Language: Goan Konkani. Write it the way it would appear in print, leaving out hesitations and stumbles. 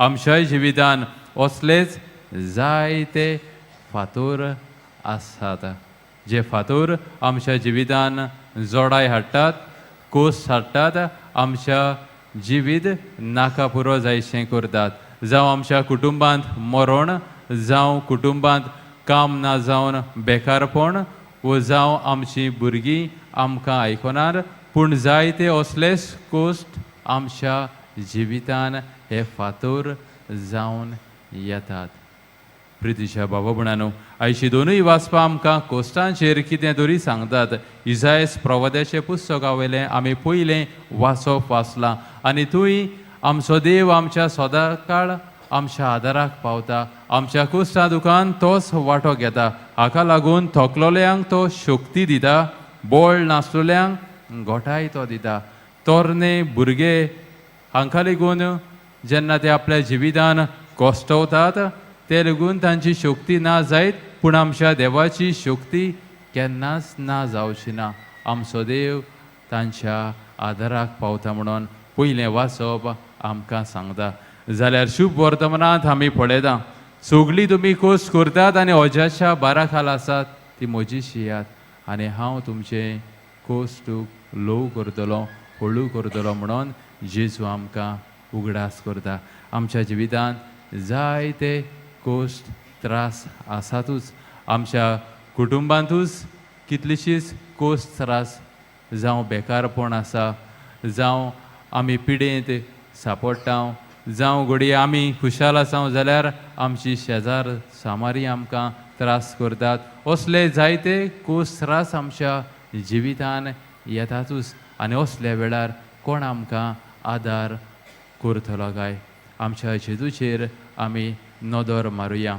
आमच्याय जिवितान असलेच जायते फातोर आसात, जे फातोर आमच्या जिवितान जोडाय हाडटात, कोस हाडटात, आमच्या जिवीत नाका पुरो जायशें करतात. जावं आमच्या कुटुंबांत मरण, जावं कुटुंबांत काम ना जावन बेकारपण, वो जावं आमचीं भुरगीं आमकां आयकनार, पूण जायते असलेच कोश्ट आमच्या जिवितान हे फातोर जावन येतात. प्रितीच्या बाबा भयणांनो, आयची दोनूय वाचपां आमकां कोश्टांचेर कितें तरी सांगतात. इजायस प्रवाद्याचें पुस्तका वयलें आमी पयलें वाचप वाचलां आनी थंय आमचो देव आमच्या सदांकाळ आमच्या आदाराक पावता, आमच्या कुश्टा दुखान तोच वांटो घेता. हाका लागून थकलोल्यांक तो शक्ती दिता, बळ नासलेल्यांक घटाय तो दिता. तरणे भुरगे हांकां लेगून जेन्ना ते आपल्या जिवितान कश्टवतात ते लेगून तांची शक्ती ना जायत, पूण आमच्या देवाची शक्ती केन्नाच ना जावची ना. आमचो देव तांच्या आदाराक पावता म्हणून पयलें वाचप आमकां सांगता. जाल्यार शुभ वर्तमानांत आमी पळयता, सगळीं तुमी कोस करतात आनी ओज्याच्या बारा खाल आसात ती म्हजी शियात आनी हांव तुमचें कोश्टूक ल्हव करतलो, हळू करतलो म्हणून जेजू आमकां उगडास करता. आमच्या जिवितांत जायते कोश्ट त्रास आसातूच. आमच्या कुटुंबांतूच कितलीशीच कोश्ट त्रास, जावं बेकारपण आसा, जावं आमी पिडेंत सापडटा, जावं घडये आमी खुशाल आसा जाल्यार आमची शेजार सामारी आमकां त्रास करतात. असले जायते कोस त्रास आमच्या जिवितान येतातूच आनी असल्या वेळार कोण आमकां आदार करतलो काय? आमच्या जेजूचेर आमी नदर मारुया.